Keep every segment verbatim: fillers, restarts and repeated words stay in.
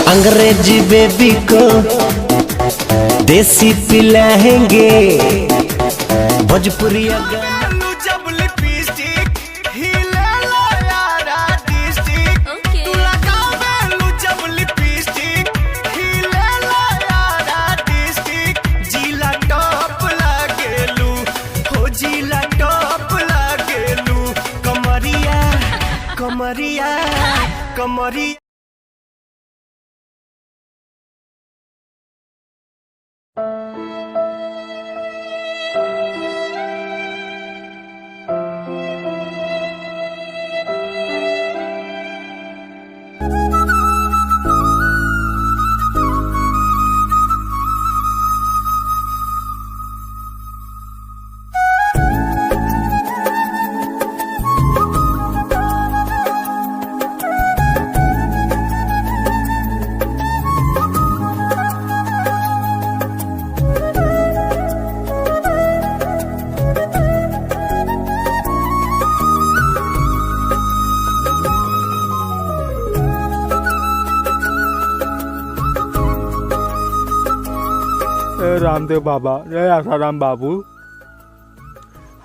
अंग्रेजी बेबी को देसी पिलाएंगे, भोजपुरिया गाना। जब लिपस्टिक हिले ला यारा डिस्ट्रिक्ट, ओके। तू लगावेलू जब लिपस्टिक हिले ला यारा डिस्ट्रिक्ट, जिला टॉप लागेलू, हो जिला टॉप लागेलू, कमरिया, कमरिया, कमरिया। ए रामदेव बाबा, रे आसाराम बाबू,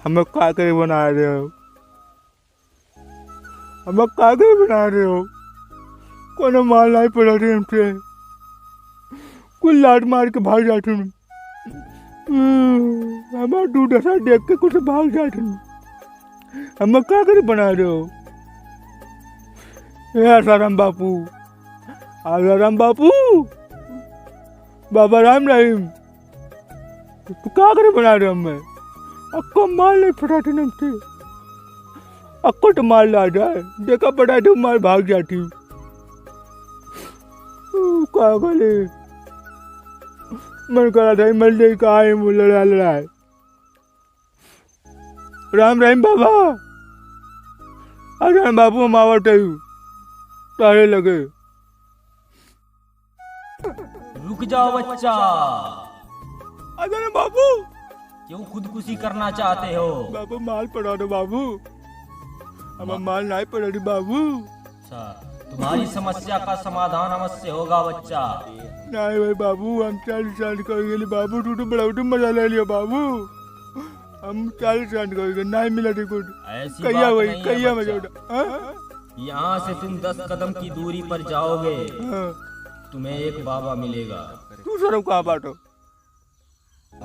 हमें का करे बना रहे हो? हमें का करे बना रहे हो? कोनो माल नाहीं पड़ा रहे हमसे, कुल लात मार के भाग जात हन। हम्म, हमार दुर्दशा देख के कुछ भाग जात हन। हमें का करे बना रहे हो? ए आसाराम बापू, आसाराम बापू, बाबा राम रहीम, तू का करे बना रहे हमें? अक्को माल नाहीं फटाते नमते, अक्को तो माल ला जाए, देखा पड़ा तो माल भाग जाती। ऊ, का करे? मन करा था, मर जाई, का है, वो लड़ा, लड़ा है। राम रहीम बाबा। अरे बाबू, हम आवत हई, तारे लगे। रुक जाओ बच्चा। अरे बाबू। क्यों खुदकुशी करना चाहते हो? बाबू, माल पड़ा दो बाबू। हमार मा- माल नाहीं पड़ा रे बाबू। अच्छा, तुम्हारी समस्या का समाधान अवश्य होगा बच्चा। नाहीं भाई बाबू, हम चालीस साल का हो गए बाबू, तू तो बड़ा उठू मजा ले लिया बाबू। हम चालीस साल का हो गए, नाहीं मिला टिकट। ऐसी कहिया बात वही, नहीं है कहिया बच्चा। मजा उठा? हाँ? यहाँ से तुम दस कदम की दूरी पर जाओगे, हाँ। तुम्हें एक बाबा मिलेगा। तू सरऊ कहाँ बाटो?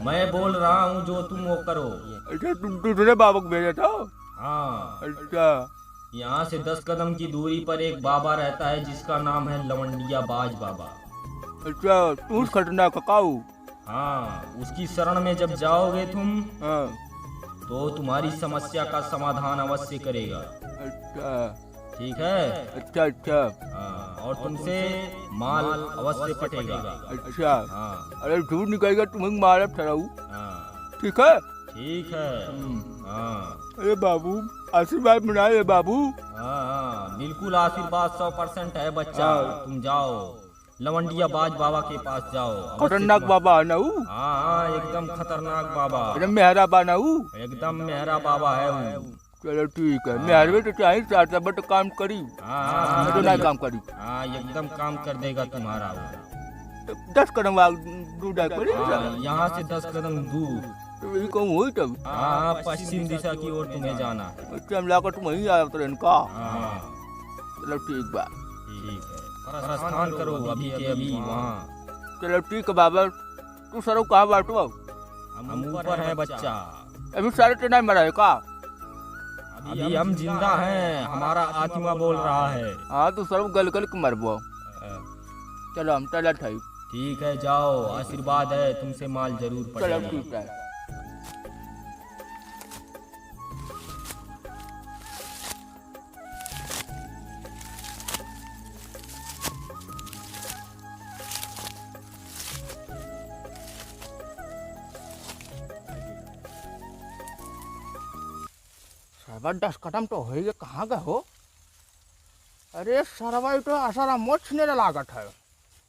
मैं बोल रहा हूँ, जो तुम वो करो। अच्छा, तुम दूसरे बाबा को भेजा था? हाँ। अच्छा। यहाँ से दस कदम की दूरी पर एक बाबा रहता है, जिसका नाम है लवंडिया बाज बाबा। अच्छा, तू उस खतरनाक का काऊ? हाँ, उसकी शरण में जब जाओगे तुम, हाँ। तो तुम्हारी समस्या का समाधान अवश्य करेगा। अच्छा। ठीक है? अच्छा, अच्छा। हाँ, और तुमसे माल अवश्य पटेगा। अच्छा। हाँ। अरे, झूठ निकलेगा, तुम्हें मारब ठहराऊ। हाँ। ठीक है? ठीक है। हम्म। हाँ। अरे बाबू, आशीर्वाद बनाए रे बाबू। हाँ, हाँ, बिल्कुल आशीर्वाद सौ परसेंट है बच्चा। हाँ। तुम जाओ, लवंडिया बाज बाबा के पास जाओ, अवश्य खतरनाक तुम्हारा बाबा है ना ऊ? हाँ, हाँ, एकदम खतरनाक बाबा। एकदम मेहरा बा ना ऊ? एकदम मेहरा बाबा है ऊ। चलो ठीक है, हाँ। मेहरवे तो चाही, चार सब तो काम करी। हाँ, हाँ, मैं तो हाँ, नहीं ये काम करी। हाँ, एकदम काम कर देगा तुम्हारा वो। तो दस कदम आग दूर जाए पड़ी हाँ, साला। यहाँ से दस कदम दूर। तो यही कहूँ हुई तब। हाँ, हाँ, पश्चिम दिशा की ओर तुम्हें जाना है। अच्छा, हम लागत वहीं आया तो इनका। हाँ। चलो ठीक बा। ठीक है। प्रस्थान करो अभी के अभी वहाँ। चलो ठीक है बाबा, तू सरऊ कहाँ बाटू अब? हम ऊपर हैं बच्चा। अभी सारे तो नहीं मरा है का? अभी हम जिंदा हैं, हमारा आत्मा बोल रहा है। हाँ, तो सरऊ गल गल के मरबो। हाँ। चलो, हम चलत हई। ठीक है, जाओ, आशीर्वाद है, तुमसे माल जरूर चलो, पटेगा। ठीक है। सरवा दस कदम तो होइगे, कहाँ गए हो? अरे सरवा, ये तो आसाराम मोछ ने लागत है।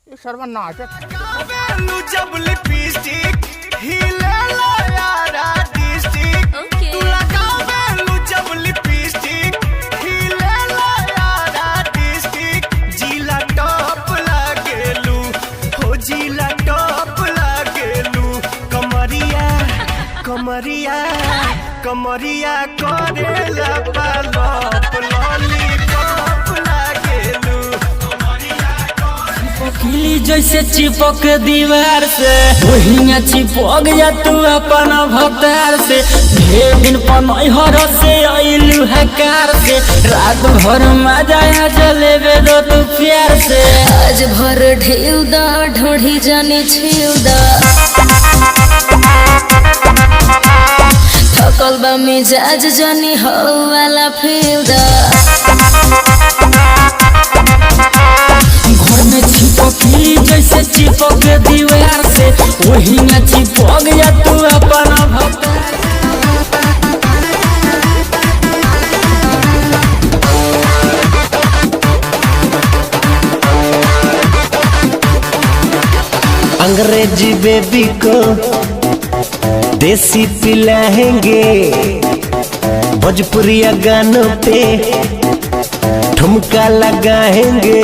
ये सरवा नाचत है। लगावेलू जब लिपस्टिक, हिलेला यारा डिस्ट्रिक्ट। ओके। तू लगावेलू जब लिपस्टिक, हिलेला यारा डिस्ट्रिक्ट। जिला टॉप लागे कमरिया, कमरिया करेला पालप, लॉलीपॉप लागेलू। चिपकली जैसे चिपक दीवार से, वहिया चिपक जा तू अपन भतार से। ढेर दिन पर नैहर से अइलू हकार से, रात भर मजा आ जलेबे दो तू प्यार से। आज भर ढील दा, ढोढ़ी जानी छील दा। थकल बा मिजाज, जानी हो वाला फील दा। घर में चिपकली जैसे चिपक दीवार से, वही में चिपक जा तू अपन भतार। अंग्रेजी बेबी को देसी पिलाएंगे, भोजपुरिया गानों पे ठुमका लगाएंगे।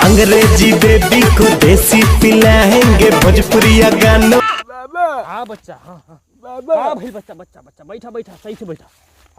अंग्रेजी बेबी को देसी पिलाएंगे, भोजपुरिया गानों। बाबा। हाँ बच्चा, हाँ, हाँ। बाबा। हाँ भाई, बच्चा, बच्चा, बच्चा, बैठा, बैठा, सही से बैठा।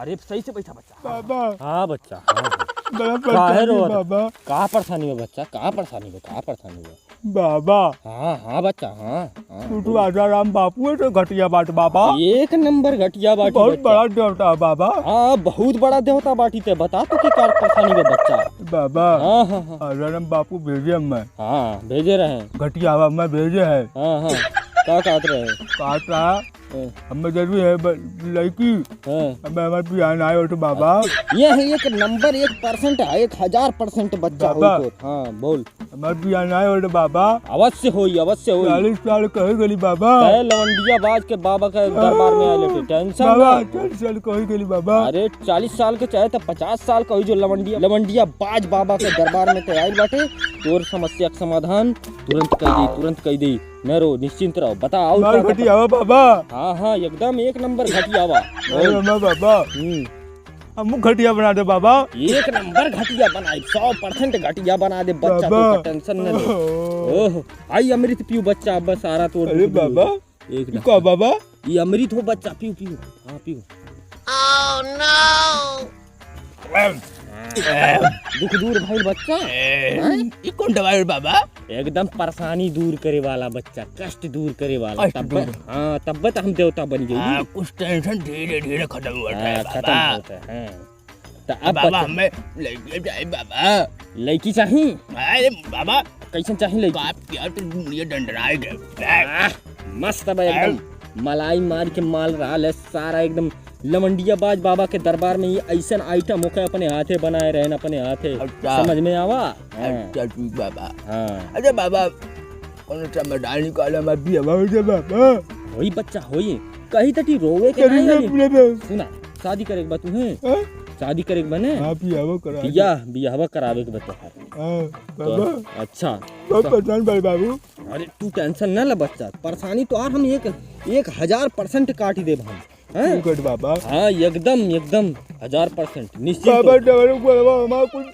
अरे, सही से बैठा बच्चा। बाबा। हाँ बच्चा, हाँ, हाँ। बड़ा काहे परेशानी रो है बाबा। का परेशानी है बच्चा? का परेशानी है? का परेशानी है? बाबा। हाँ, हाँ बच्चा, हाँ, हाँ। तू, तू आजाराम बापू है तो घटिया बाट बाबा। एक नंबर घटिया बाटी बहुत बच्चा। बड़ा देवता है बाबा। हाँ, बहुत बड़ा देवता बाटी ते। बता तो के का परेशानी है बच्चा? बाबा। हाँ, हाँ, हाँ। आजाराम बापू भेजे हमें। हाँ, भेजे रहे। घटिया हमें भेजे है। हाँ, हाँ। का कहत रहे? कहत रहा हाँ। हमें जरूरी है ब-, लड़की। हाँ। हमें हमारे बियाह ना आए तो बाबा। ये है एक नंबर एक परसेंट है, एक हजार परसेंट बच्चा हो बाबा। तो। हाँ, बोल। हमारे बियाह ना आए तो बाबा। अवश्य होई, अवश्य होई। चालीस साल कहे गली बाबा। तय लवंडिया बाज के बाबा के दरबार में आए लेटे, टेंशन बाबा, ना। चालीस साल कहे गली बाबा। अरे चालीस साल के चाहे तो पचास साल का होई जो लवंडिया, लवंडिया बाज बाबा के दरबार में ते आइल बाटे। तोर समस्या के समाधान तुरंत कर दी, तुरंत कर दी। न रो, निश्चिंत रहो। बता, और मार का घटिया बता? बा, बाबा। हाँ, हाँ, एकदम एक नंबर घटिया बा। अरे, बोल। मामा, बाबा। हम्म। हमू घटिया बना दे, बाबा। एक नंबर घटिया बनाई, सौ परसेंट घटिया बना दे, बच्चा, बाबा। तो टेंशन न ले। ओहो। ओह, आई अमृत पीऊ, बच्चा, अब सारा तोड़ अरे, फूट गई। बाबा। एक ई नंबर। का, बाबा? ई अमृत हो, बच्चा, पीऊ, पीऊ। हाँ, पीऊ। Oh, no! दुख दूर भइल बच्चा। हैं? ई कौन दवाई है बाबा? एकदम परेशानी दूर करे वाला बच्चा, कष्ट दूर करे वाला। कष्ट तब्बे, दूर। हाँ, तब्बे तो हम देवता बन गई। हाँ, कुछ टेंशन धीरे धीरे खत्म होता है हाँ, बाबा। खत्म होता है, हाँ। तो अब बाबा, बच्चा हमें लड़की चाहिए बाबा। लड़की चाहिए? अरे बाबा, कैसन चाहिए लड़की? बाप की यार, तू मुड़िया डंडराए गए। आह, मस्त बा एकदम। हैं? मलाई मार के माल रहा ले सारा एकदम लवंडिया बाज बाबा के दरबार में ये ऐसन आइटम होके अपने हाथे बनाए रहन, अपने हाथे। अच्छा। समझ में आवा? हाँ। अच्छा, ठीक बाबा। हाँ। अच्छा बाबा, कौन सा मदानी काला में भी हवा हो जाए बाबा? होई बच्चा, होई। कहीं तटी रोवे के चलिए नहीं ना वाली। अपने में। सुना, शादी करे के बा तुहे? हाँ? शादी करे के बने? हाँ, बियाहवा करा दे। बियाह, बियाहवा करावे के बा तोहार। हाँ, तो बाबा। अच्छा। बहुत तो परेशान बाई बाबू। अरे, तू टेंशन ना ले बच्चा, परेशानी तो आर हम एक, एक हजार परसेंट काट देब हम। हैं? ठीक है बाबा। हाँ, एकदम, एकदम, हजार परसेंट, निश्चिंत बाबा, हो। डबल को बाबा, हमारा कुछ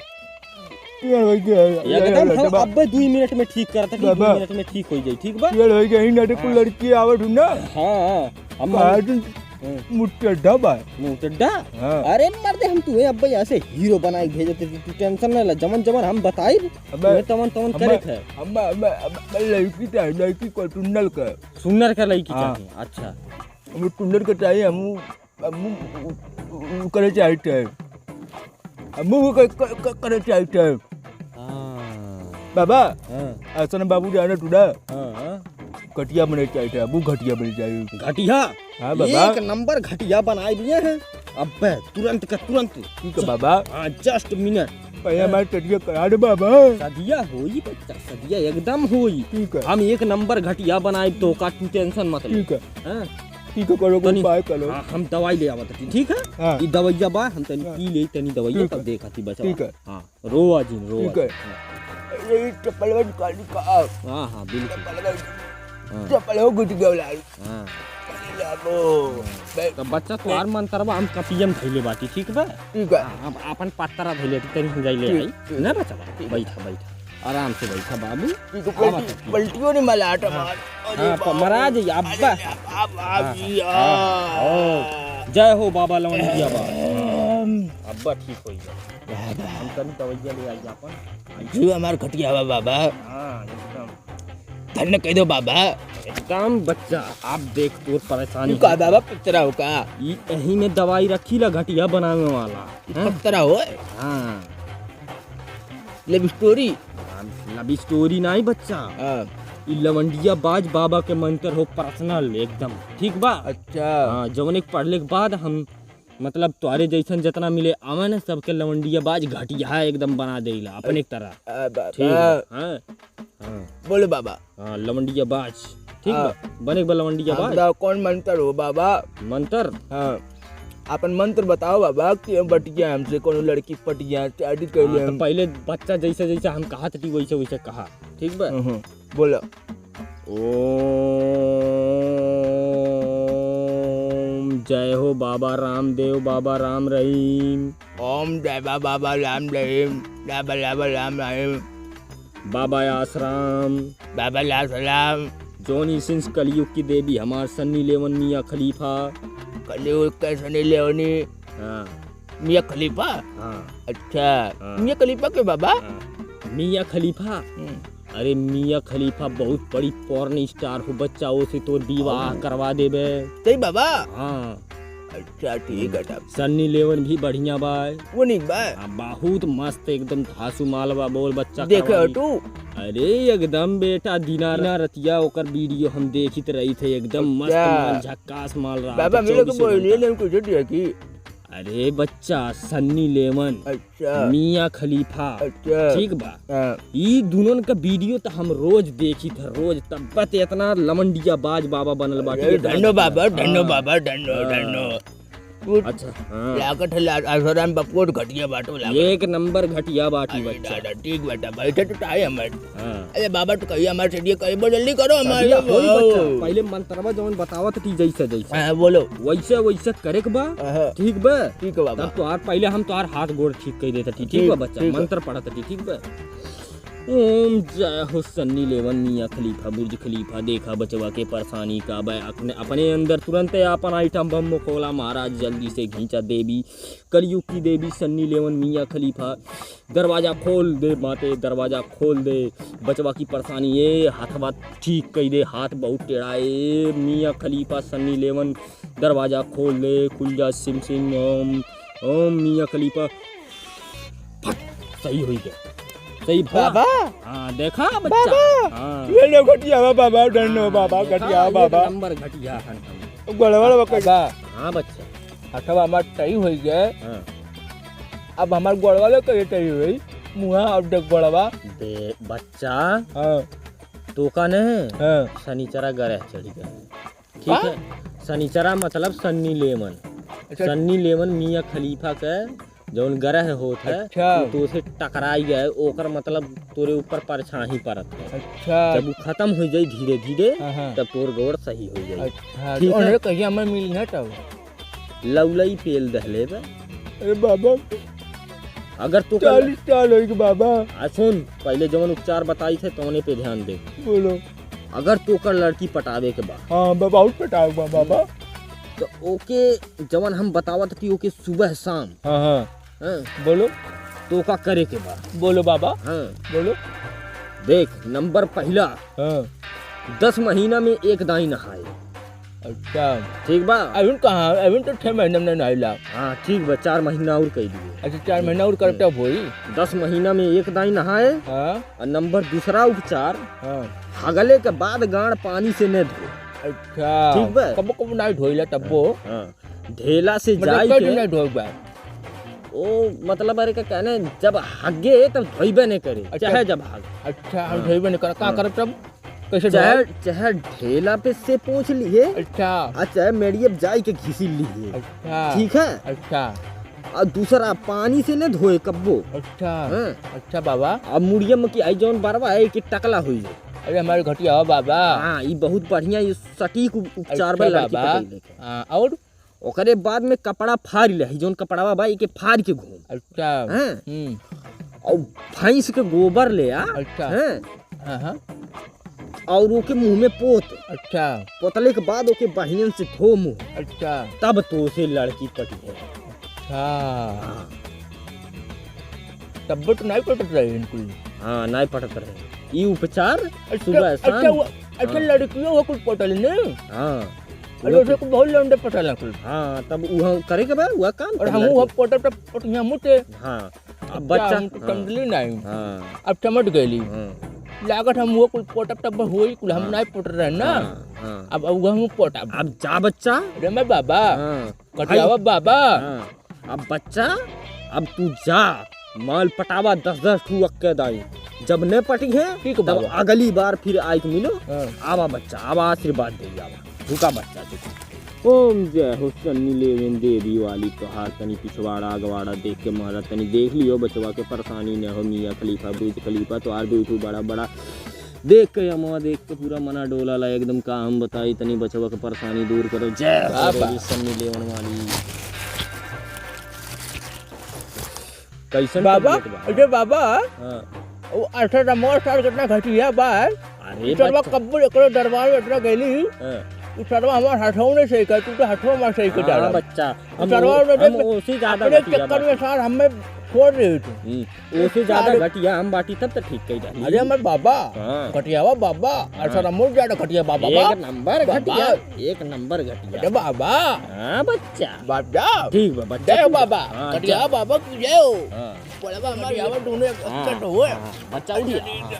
यार भाई क्या है? एकदम हम बाबा। अब्बे दुई मिनट में ठीक करत है, बाबा। दुई मिनट में ठीक हो जाई, ठीक बा? यार भाई, यही नाटे को हाँ। लड़की आवत हूँ ना। हाँ, हाँ, हम कहा तुम हाँ। मुट्ठा बा। मुट्ठा? हाँ। अरे मर्दे, हम तुहे अब्बे यहाँ से हीरो बनाई भेजत है, तू टेंशन ना ले, जमन जमन हम बताई, अबे, तुहे तमन तमन अबे, करे थे। अबे, अबे, अबे, लड़की चाहे, लड़की को सुन्नर का। सुन्नर का लड़की हाँ। चाहिए, अच्छा। हम सुन्नर का चाहिए, हम, हम उ, उ, उ, करे चाहिए थे। हम वो क, क, क, करे चाहिए थे। हाँ। बाबा, हाँ। ऐसा ना बाबू जाने तू ना। हाँ, हाँ। घटिया बने चाहिए थे, वो घटिया बने चाहिए। घटिया? हाँ बाबा। एक नंबर घटिया बनाए दिए हैं। अब्बे, तुरंत का तुरंत। ठीक है बाबा। हाँ, just minute। पहले हमारे टटिया करा दे बाबा। सदिया होई बच्चा, सदिया एकदम होई। ठीक है। हम एक नंबर घटिया बनाए तो का तू टेंशन मत ले। ठीक है। हाँ? ठीक है, करो, कोई तनी उपाय करो। हाँ, हम दवाई ले आवत हती, ठीक है? हाँ। ई दवाइया बा, हम तनी हाँ। पी ले, तनी दवाइया ठीक तब है। देखा थी बचवा। ठीक है। हाँ, रोवा जिन, रोवा ठीक है। जिन। हाँ। ये चप्पलवा निकाल ली का? हाँ, हाँ, बिल्कुल। चप्पलवा, हाँ। चप्पलवा घुट गया लाल। हाँ। अरे बाबू, हाँ। बे-, तो बच्चा बे- तोहार मंतरवा हम कपियम धइले बाटी, ठीक बा? ठीक है। हाँ, हम आपन पत्तरा धइले, तनी हम जाइले ठीक, आई। ठीक। ना बचवा, ठीक। बैठा, बैठा। आराम से बैठा बाबू। ई तो आवा पलटी, तक। पलटियो नहीं मला आटा हाँ। मार। अरे हाँ, बाप प-, मरा रे। जाइए, अब्बा। अरे बाप, बाप, हाँ, बाप जी, हाँ, हाँ। ओ, जय हो बाबा लवंडिया बाबा। अब्बा ठीक हो गया। बाबा। हम कल दवाइया ले आई अपन। जीव हमार खटिया बा बाबा। हाँ, एकदम। धन्य कह दो बाबा। एकदम बच्चा, आप देख तोर परेशानी। ई का बाबा, पत्तरा हो का? ई यही में दवाई रखी ला, घटिया बनावे वाला। ई हैं? पत्तरा हो? हाँ। Love story? हाँ, love story नाई बच्चा। हाँ। ई लवंडिया बाज बाबा के मंत्र हो, personal एकदम, ठीक बा? अच्छा। हाँ, जवन एक पढ़ले के बाद हम, मतलब, तोहरे जैसन जितना मिले आवे न, सबके लवंडिया बाज घटिया एकदम बना देला, अपने तरह। आ, बाबा। ठीक है, हाँ, हाँ। बोलो बाबा। हाँ, लवंडिया बाज, ठीक हाँ। बा? बने के बा लवंडिया हाँ, बाज। बताओ, कौन मंत्र हो बाबा? मंत्र? हाँ। अपन मंत्र बताओ बाबा कि हम बटिया, हमसे कोनो लड़की पटिया, शादी कर हाँ, ले तो हम। पहले बच्चा जैसे जैसे हम कहा थी वैसे वैसे कहा, ठीक बा? हम्म, हम्म, बोलो। ओम जय हो बाबा रामदेव, बाबा राम रहीम। ओम जय बा-, बाबा राम रहीम, बाबा, बाबा राम रहीम। बाबा आसराम। बाबा आसराम। जौन इसिंस कलयुग की देवी हमार सन्नी लेवन मियाँ खलीफा। कलयुग के सन्नी लेवनी। हाँ। मियाँ खलीफा? हाँ। अच्छा। हाँ। मियाँ खलीफा के बाबा? हाँ। मियाँ खलीफा? हम्म। अरे मियाँ खलीफा बहुत बड़ी porn star हो, बच्चा ओसे तोर विवाह हाँ। करवा देबे। सही बाबा? हाँ। अच्छा, ठीक है तब। सन्नी लेवन भी बढ़िया बा। वो नहीं बा। हाँ, बहुत मस्त, एकदम धासु माल बा, बोल बच्चा देखे करवा हो दी। तू? अरे एकदम बेटा, दिना, दिना रतिया ओकर video हम देखित रही थे, एकदम मस्त अच्छा। माल, झक्कास माल रहा बाबा, था, मिलो तो चौबीसों बोलिए घंटा। नहीं कुछ दिया कि? अरे बच्चा, सन्नी लेवन, अच्छा। मियाँ खलीफा, अच्छा। ठीक बा? हाँ। ई दुनों का video तो हम रोज देखित है, रोज, तब बत इतना लमंडिया बाज बाबा बनल बाटे, अरे, इतना धन्नो बाबा, हाँ। धन्नो बाबा, धन्नो, हाँ। धन्नो। वो अच्छा, हाँ। लागत है ला-, आसाराम बपुआ घटिया बाटो लागत। एक नंबर घटिया बाटी अरे बच्चा। दादा, ठीक बाटा, बैठे तो टाई हमार। हाँ। अरे बाबा, तो कहिए हमार सदिया कहिए, बहुत जल्दी करो हमार सदिया ये होई बाबा। बच्चा, पहले मंत्रवा जवन बतावत थी जैसे जैसे। हाँ, बोलो। वैसे वैसे करे के बा, हाँ। ठीक बा? ठीक है बाबा। तब तोहार पहले हम तोहार हाथ गोड़ ठीक कर देते थी, ठीक ठीक, बा बच्चा? ठीक बा। मंत्र पढ़त थी, ठीक बा? ओम जय हो सन्नी लेवन मियाँ खलीफा बुर्ज खलीफा, देखा बचवा के परेशानी का बा, अपने, अपने अंदर तुरंत आपन item bomb खोला महाराज, जल्दी से घींचा देवी कलयुग की देवी सन्नी लेवन मियाँ खलीफा, दरवाजा खोल दे माते, दरवाजा खोल दे, बचवा की परेशानी ये हथवा ठीक कई दे, हाथ बहुत टेढ़ा ए मियाँ खलीफा सन्नी लेवन, दरवाजा खोल दे, खुल जा सिम सिम ओम, ओम मियाँ खलीफा। फट, सही होई गया। सही भा। बाबा। हाँ, देखा बच्चा? बाबा। हाँ। ये लो घटिया बा, बाबा, डंडो हाँ, बाबा, देखा? घटिया एक बाबा। नंबर घटिया हन हम। गोड़वा लो बाबा। हाँ बच्चा। हथवा हमार सही होई गए। हाँ। अब हमार गोड़वा लो कहिए सही होई। मुहा अब देख गोड़वा। दे बच्चा। हाँ। तो का ने? हाँ। शनिचरा ग्रह चढ़ गए। ठीक का? है, शनिचरा मतलब सन्नी लेवन। अच्छा। सन्नी लेवन मियाँ खलीफा के जौन ग्रह होत है, अच्छा। उ तो से टकराई गए, ओकर मतलब तोरे ऊपर परछाही परत है। अच्छा। जब उ खत्म हो जाई धीरे धीरे, हाँ, हाँ। तब तोर गोड़ सही हो जाई। अच्छा, ठीक तो है? उन्हें कहिया मैं मिली ना तब? लौलई पेल दहले बे। अरे बाबा, अगर तू कर चालीस साल होई के बाबा। आ सुन, पहले जवन उपचार बताई थे, तौने पे ध्यान दे। बोलो। अगर तू कर लड़की पटावे के बा। हाँ, बा-, बहुत पटावे के बा, बाबा। तो ओके, जवन हम बतावत थी, ओके सुबह शाम। हाँ, हाँ। हाँ। बोलो। तो का करे के बा? बोलो बाबा। हाँ। बोलो। देख, नंबर पहला, हाँ। दस महीना में एक दाई नहाए। अच्छा। ठीक बा? अभी कहाँ, अभी तो छह महीना में नहाइला। हाँ, ठीक बा, चार महीना और कह दिए। अच्छा, चार महीना और करते अब होई? दस महीना में एक दाई नहाए। हाँ। और नंबर दूसरा उपचार, हाँ। हगले के बाद गांड पानी से न धोए। अच्छा। ठीक बा? कबो कबो नहीं धोइला तब्बो। हाँ। ढेला से मतलब जाई कई के दिन नहीं धोए बा? ओ, मतलब, अरे, का कहना है, जब हगे तब धोइबे नहीं करे, अच्छा। चाहे जब हग। अच्छा, हम हाँ। धोइबे नहीं कर, का हाँ। करब तब? कैसे चाहे, धोए? चाहे ढेला पे से पोंछ लिए, अच्छा। आ चाहे मेड़िए पे जाई के घिसी लिए। अच्छा। ठीक है? अच्छा। और दूसरा पानी से न धोए कब्बो। अच्छा। हाँ। अच्छा बाबा। अब मुड़िया में की आई जौन बरवा है कि टकला हुई जाए। अरे हमारे घटिया हो बाबा। हाँ, ये बहुत बढ़िया, ये सटीक उप-, उपचार अच्छा बा लड़की बाबा। पटैले के। हाँ, और? ओकरे बाद में कपड़ा फाड़ ले, जौन कपड़वा बा, एके फाड़ के घूम। अच्छा। हैं? हम्म। और भैंस के गोबर ले आ, अच्छा। हैं? हाँ, हाँ। और ओके मुँह में पोत। अच्छा। पोतले के बाद ओके बहियन से धो मुँह। अच्छा। तब तोसे लड़की पटी है। अच्छा। हाँ। तब तो नाहीं पटत रहे इनकुल। हाँ, नाहीं पटत रहे। ई उपचार अच्छा, सुबह अच्छा, शाम। वो, अच्छा, हाँ। लड़कियों वो कुल पटल ने? हाँ। अरे, वो उसे तो कुल बहुत लौंडे पटल हैं कुल। हाँ, तब उहाँ करे के बा, उहाँ काम और करे हम लड़के। वो पटल तब पटिया मुते। हाँ। अब बच्चा, बच्चा, हम तो हाँ। टंडली नाहीं। हाँ। अब चमट गइली। हाँ। लागत हम वो कुल पोटब तब होई कुल हम हाँ। नाहीं पोट रहे ना। हाँ, हाँ। अब, अब वो हम पोटब। अब जा बच्चा। रे मैं बाबा। हाँ। कटियावा भाई। बाबा। हाँ। अब बच्चा, अब तू जा, माल पटावा दस दस ठू अक्के दाई। जब न पटी है, ठीक तब बाबा। अगली बार फिर आइके मिलो, हाँ। आवा बच्चा, आवा आशीर्वाद दे आवा। रुका बच्चा तू। ओम जय हो सन्नी लेवेन देवी वाली, तोहार तनी पिछवाड़ा अगवाड़ा देख के मारा, तनी देख लियो बचवा के परेशानी न हो। मियाँ खलीफा, बुर्ज खलीफा, तोहार दू ठू बड़ा बड़ा देख के, अमवा देख के पूरा मना डोला ला एकदम। का हम बताई, तनी बचवा के परेशानी दूर करो। जय हो बाबा। देवी सन्नी लेवन वाली। कैसन बाबा, तबीयत बा? अरे बाबा, हाँ। वो अठरह नंबर साल कितना घटिया बा। अरे सरवा बच्चा। कब्बो एकरो दरबार में इतना गइली। हाँ। उ सरवा हमार हथवा नहीं सही कर, तू तो हथवा हमार सही कर हाँ, डाला। बच्चा। उ हम सरवा ओ-, ने हम देख, ओसे ज्यादा अपने घटिया चक्कर बा। में सार हमें छोड़ रहे थे। हम्म। ओसे ज्यादा अरे घटिया हम बाटी तब त ठीक कही डाली। अरे हमर बाबा, हाँ। घटियावा बाबा, हाँ। असल हमहू ज्यादा घटिया बाबा, एक बाबा। नंबर बाबा। घटिया, एक नंबर घटिया। अरे बाबा। हाँ बच्चा। बाबा। ठीक बा, बच्चा जय हो तू बाबा। हाँ, घटिया जा। बाबा की जय हो। हाँ। बोला बा हमार घटियावा दोनों एक हाँ, कट हुए। हाँ, बच्चा उठिया। हाँ।